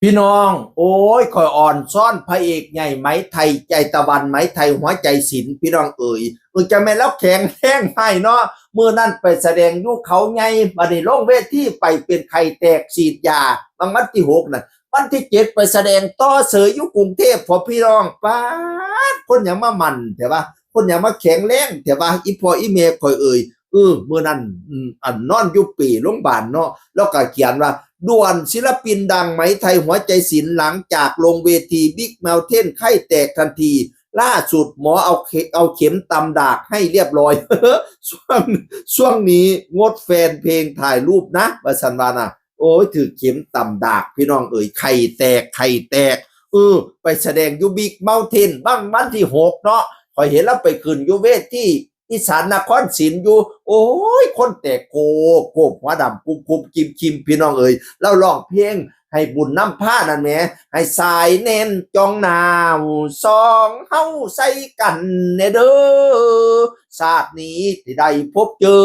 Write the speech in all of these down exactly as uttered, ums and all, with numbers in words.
พี่น้อง โอ้ย ข่อยอ่อนซ้อนพระเอกใหญ่ไหมไทย ใจตะวันไหมไทยหัวใจศิลป์ พี่น้องเอ๋ย เออ จะแม่นแล้วแข็งแรงให้เนาะ มื้อนั้นไปแสดงอยู่เขาใหญ่ บัดนี้ลงเวทีไปเป็นไข้แตกฉีดยา บางวันที่หกน่ะ วันที่เจ็ดไปแสดงต่อเสยอยู่กรุงเทพฯ พอพี่น้อง ป๊าด คนหยังมามั่น แต่ว่า คนหยังมาแข็งแรง แต่ว่าอีพ่ออีแม่ข่อยเอ๋ย เออ มื้อนั้น อืม อันนอนอยู่เปลโรงพยาบาลเนาะ แล้วก็เขียนว่า ด่วนศิลปินดังไหมไทยหัวใจศิลป์ หลังจากลงเวทีบิ๊กเมาน์เทนไข้แตกทันที ล่าสุดหมอเอาเข- เอาเข็มตำดากให้เรียบร้อย ช่วง- ช่วงนี้งดแฟนเพลงถ่ายรูปนะ ว่าซั่นว่านะ โอ้ย ถืกเข็มตำดาก พี่น้องเอ๋ย ไข้แตก ไข้แตก เออ ไปแสดงอยู่บิ๊กเมาน์เทน บางวันที่หกเนาะ ข่อยเห็นลาวไปขึ้นอยู่เวทีอีสานนครศิลป์อยู่ โอ้ย คนแตกโคบ โคบ หัวดำกุมกุมกิมกิม พี่น้องเอ๋ย ลาวร้องเพลงให้บุญนำพานั่นแหม ให้สายแน่นจ้องหนาว สองเฮาใส่กันแน่เด้อ ชาตินี้ที่ได้พบเจอ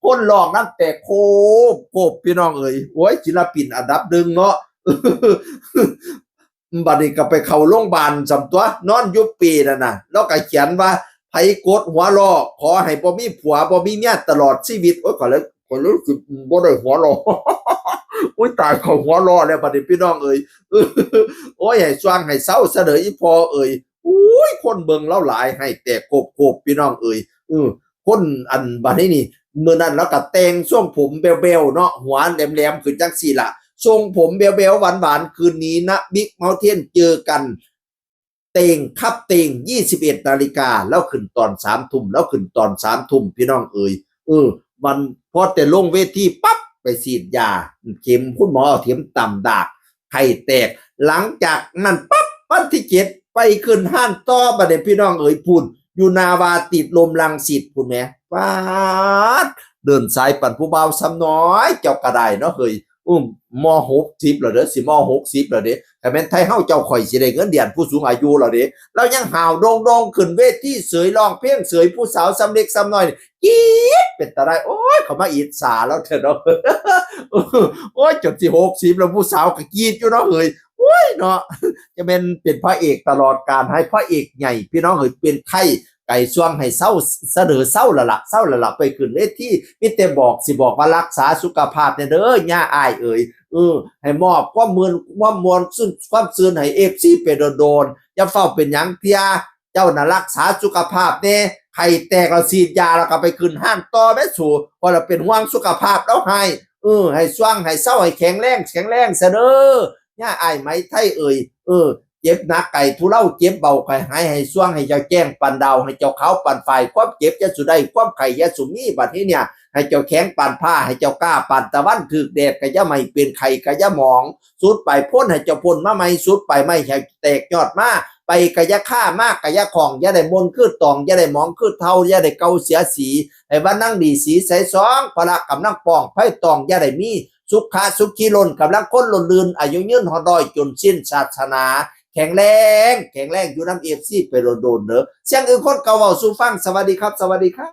คนร้องนั่นแตกโคบ โคบ พี่น้องเอ๋ย โอ้ย ศิลปินอันดับหนึ่งเนาะ บัดนี้ก็ไปเข้าโรงพยาบาลซ้ำตัวนอนอยู่เปลนั่นน่ะ แล้วก็เขียนว่า ไผกดหัวล้อ ขอให้บ่มีผัวบ่มีเมียตลอดชีวิต โอ้ย ข่อยเลย ข่อยเลยคือบ่ได้หัวล้อ โอ้ย ตาย ข่อยหัวล้อแล้วบัดนี้พี่น้องเอ๋ย โอ้ย ให้ซ่วงให้เซาซะเด้ออีพ่อเอ๋ย โอ้ย คนเบิ่งลาวหลาย ให้แตกโคบๆ พี่น้องเอ๋ย เออ คนอันบัดนี้นี่ มื้อนั้นลาวก็แต่งทรงผมแบ๊วๆ เนาะ หัวแหลมๆ ขึ้นจั่งซี้ล่ะ ทรงผมแบ๊วๆ หวานๆ คืนนี้นะบิ๊กเมาน์เทนเจอกัน เต็งครับเต็ง ยี่สิบเอ็ดนาฬิกา ลาวขึ้นตอนสามทุ่ม ลาวขึ้นตอนสามทุ่ม พี่น้องเอ๋ย เออ มันพอแต่ลงเวทีปั๊บ ไปฉีดยา เข็ม คุณหมอเอาเข็มตำดาก ไข้แตก หลังจากนั้นปั๊บ วันที่เจ็ด ไปขึ้นฮ้านต่อ บัดนี้พี่น้องเอ๋ย พู้น อยู่หน้าว่าติดลมรังสิตพู้นแหม ป๊าด เดินสายปันผู้บ่าวซ้ำน้อย เจ้าก็ได้เนาะเฮ้ย อืม ม.หกสิบ แล้วเด้อ สิ ม.หกสิบ แล้วเด้ ถ้าแม่นไทเฮาเจ้าข่อยสิได้เงินเดือนผู้สูงอายุแล้วเด้ ลาวยังห้าวโดงๆ ขึ้นเวทีเสย ร้องเพลงเสย ผู้สาวซ้ำเล็กซ้ำน้อยนี่กรี๊ดเป็นตาได้ โอ้ย เขามาอิจฉาลาวแท้เนาะ โอ้ย จนสิ หกสิบ แล้ว ผู้สาวก็กรี๊ดอยู่เนาะเฮ้ย โอ้ยเนาะ จะแม่นเป็นพระเอกตลอดกาล ให้พระเอกใหญ่ พี่น้องเฮ้ย เป็นไข้ ไก่ซ่วงให้เซา เสนอเซาและละ เซาและละ ไปขึ้นเวที มีแต่บอก สิบอกว่ารักษาสุขภาพแน่เด้อย่าอ้ายเอ๋ย เออ ให้มอบความม่วน ความม่วนซื่น ความซื่นให้ เอฟซี ไปโดนๆ อย่าเฝ้าเป็นหยังเทื่อ เจ้าน่ะรักษาสุขภาพแน่ ไข้แตกแล้วฉีดยาแล้วก็ไปขึ้นฮ้านต่อแม่สู เพราะเราเป็นห่วงสุขภาพลาวให้ เออ ให้ซ่วงให้เซาให้แข็งแรง แข็งแรงซะเด้อ ย่าอ้ายไหมไทยเอ๋ย เออ เจ็บหนักไก่ทุเลา เจ็บเบาไก่หาย ให้ซ่วงให้เจ้าแจ้งปานดาว ให้เจ้าขาวปานฝ้าย ความเจ็บอย่าสู่ได้ ความไข้อย่าสู่มี บัดนี้เนี่ย ให้เจ้าแข็งปานผ้า ให้เจ้ากล้าปานตะวัน ถืกแดดก็อย่าไหม้ เป็นไข้ก็อย่าหมอง สุดปลายพ้นให้เจ้าพ้นมาใหม่ สุดปลายไม้ให้แตกยอดมา ไปก็อย่าฆ่า มาก็อย่าของ อย่าได้มนคือตอง อย่าได้หมองคือเทา อย่าได้เก่าเสียสี ให้ว่านั่งดีสีใสสอง พละกำลังป้อง ไผตองอย่าได้มี สุขะสุขีล้น กำลังคนล้นลื่น อายุยืนฮอดร้อย จนสิ้นศาสนา แข็งแรง แข็งแรง อยู่นำ เอฟซี ไปโดนๆ เด้อ เสียงอื่นคนเก่าเว้าสู่ฟัง สวัสดีครับ สวัสดีครับ